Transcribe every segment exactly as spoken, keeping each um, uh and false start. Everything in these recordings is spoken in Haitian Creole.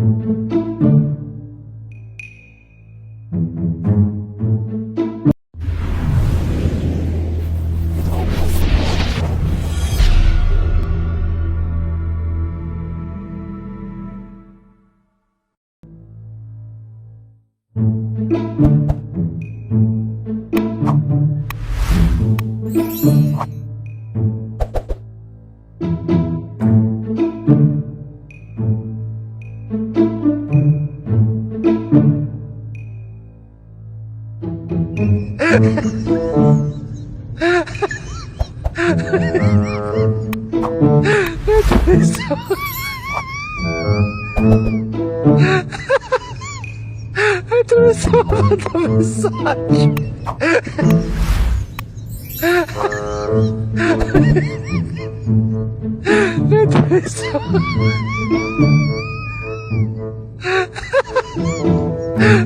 Mwen twouve sa yon bèl mesaj. Mwen twouve sa.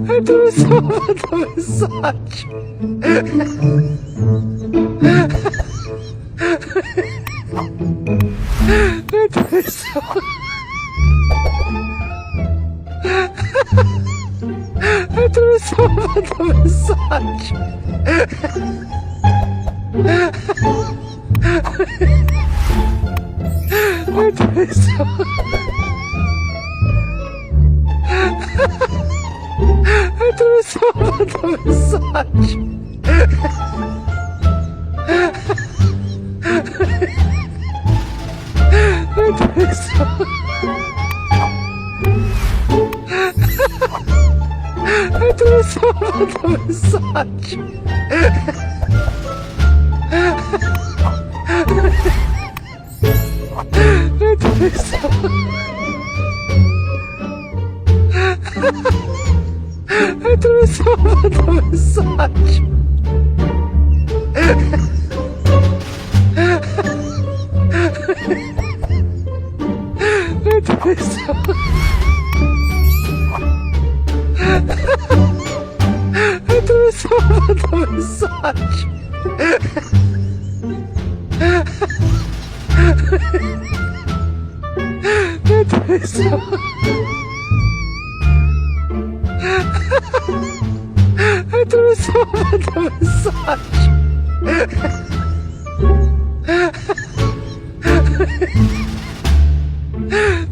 Mwen twouve sa yon bèl mesaj. Mwen twouve sa. Mwen twouve sa yon bèl mesaj. Mwen twouve sa. Mwen twouve sa yon bèl mesaj. Mwen twouve sa. Mwen twouve sa yon bèl mesaj. Mwen twouve sa. Mwen twouve sa yon bèl mesaj. Mwen twouve sa. Mwen twouve sa yon bèl mesaj. Mwen twouve sa. Mwen twouve sa yon bèl mesaj.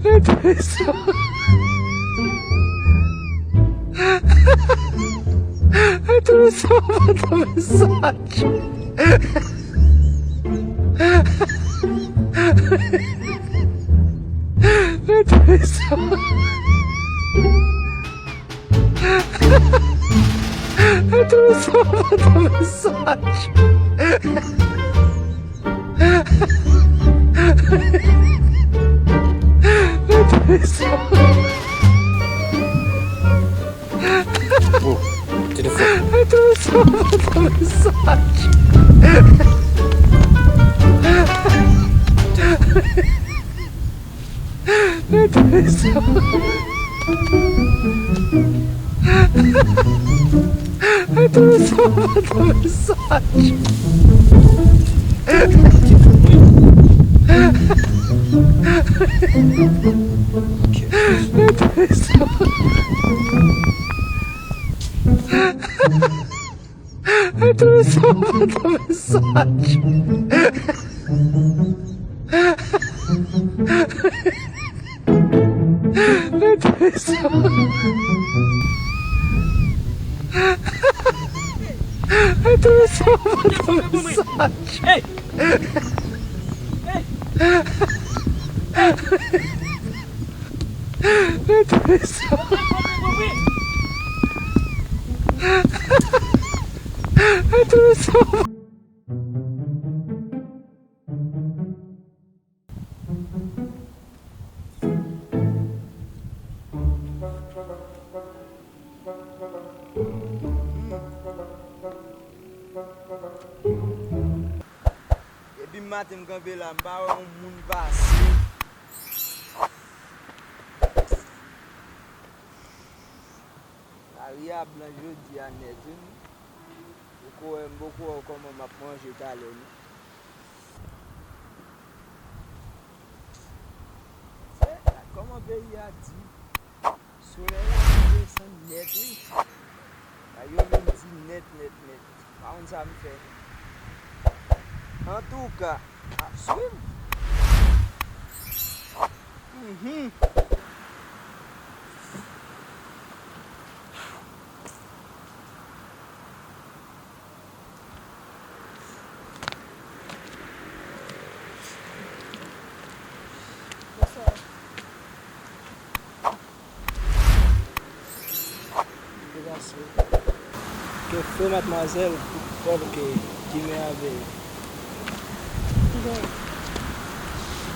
Mwen twouve sa. Mwen twouve sa yon bèl mesaj. Mwen twouve sa. Mwen twouve sa yon bèl mesaj. Mwen twouve sa. Oh, telefòn. Mwen twouve sa yon bèl mesaj. Mwen twouve sa. Mwen twouve sa yon bèl mesaj. Mwen twouve sa. Mwen twouve sa yon bèl mesaj. Mwen twouve sa. Mwen twouve sa yon bèl mesaj. Hey! Hey! Mwen twouve sa. Mwen twouve sa. Depi maten m kanpe la, m pa wè yon moun pase. Lari a blanch jodi a nèt, wi. Poko wè, m poko wè kòman m ap manje talè, non. Se, kòman peyi a di? Solèy la desann nèt, wi. Bagay yo vin di nèt, nèt, nèt. Pa konn sa m fè. Antouka, ap swiv. Mhm. Bonswa. Ke fè madmwazèl pou kòb ke ki men avè. Bon.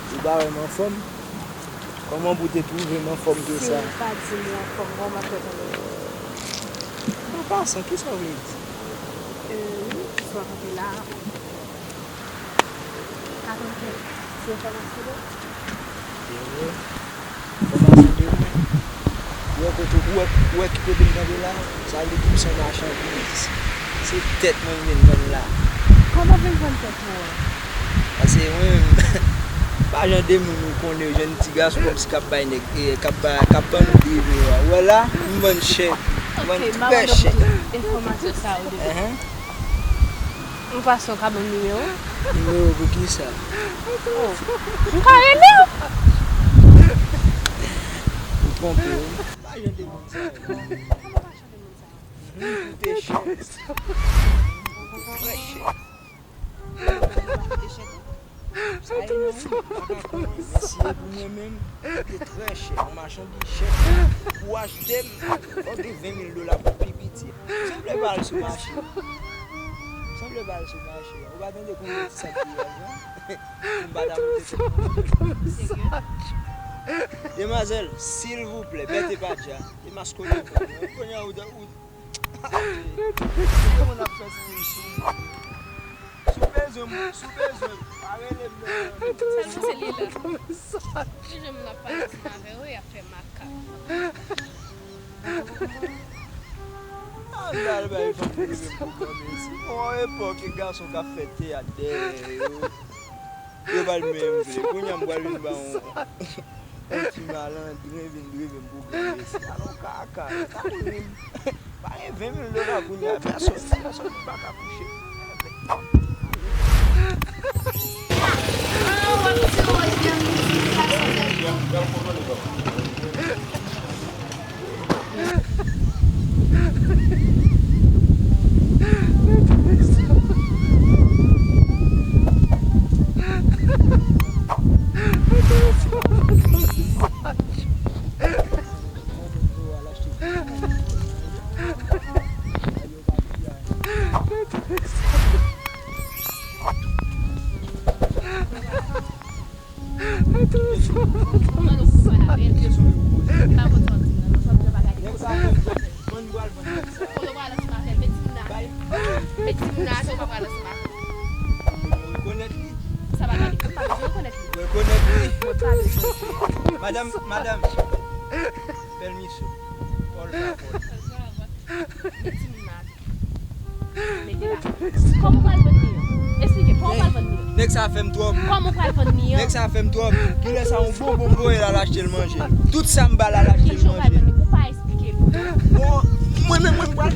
Ou pa wè m anfòm? Kòman pou te twouve m anfòm ke sa? Si w pa di m ou anfòm, kòman m ap fè konnen? An pasan, kisa w vle di? Euh, wi, pis w ap kanpe la. Ka konn kèk ti enfòmasyon de ou? Enfòmasyon de mwen? Ou wè kote, ou wè, ou wè ki kote m kanpe la? Sa vle di m se yon machandiz. Se tèt mwen m vin vann la. Kòman w vin vann tèt ou an? Paske mwen menm, m pa jan de moun ou konnen yo, jèn ti gason kòmsi k ap bay nèg, eh, k ap ba, k ap vann ou diri yo a. Ou wè la, m vann chè, m vann trè chè. Ok, m ap mande w pou tout enfòmasyon sa yo de ou. Enhen. Yon fason w ka ban m nimewo w? Nimewo pou kisa? Oh. M ka rele w? Ou twonpe w. Pa jan de moun sa yo. Kòman pa jan de moun sa yo? Mhm, ou te chè. Ou te trè chè. Ou te chè tou? Sa ye non, wi, pa ka konnen, men si e pou mwen menm, ou te trè chè. Yon machandiz chè pou achte m, fòk gen ven mil dola pou pi piti. Sanble pa al sou mache. Sanble pa al sou mache. Ou pa tande konbyen ti sak ki yo ap vann? M pa ta moute tèt mwen. Demwazèl, silvouplè, bète pa dja. E maskole. Kounye a ou, ou, si yon moun ap fè stil sou mwen. Si w bezwen m, si w bezwen m, pa rele m non. Sèlman se li la. Ki jan moun ap pale ansanm avè w, y ap fè makak. Ann al bay fanm yo menm pou granmesi. Gon epòk, gason k ap fè teyat dèyè yo. Yo pral menm vle. Kounye a m pral vin ba yon, yon ti malandren vin drive m pou granmesi. Alò kaka, ta ri m. Pa gen ven mil dola kounye a, pèsòn, pèsòn pa ka kouche. Mwen pral ansanm avè l. Pa konn sa w ap di m nan, non, sa w ap di a pa gade konsa. Kote w pral ansanm avè l? Met timoun nan atè. Met timoun nan atè, ou pa pral ansanm avè l. Ou rekonèt li? Sa pa gade, m pa bezwen rekonèt li. Ou rekonèt li? Mwen pa bezwen. Madanm, madanm. Pèmisyon. Pòl pa pòl. Met timoun nan atè. Mete la. Kòman w pral vann li an? Esplike, kòman w pral vann li an? Nèg sa fè m twòp. Kòman w pral vann li an? Nèg sa fè m twòp. Kilè sa yon bonbon m voye l al achte l manje. Tout sa m ba l al achte l manje. Ki jan w pral vann li? Ou pa esplike m. Bon, mwen menm, mwen pral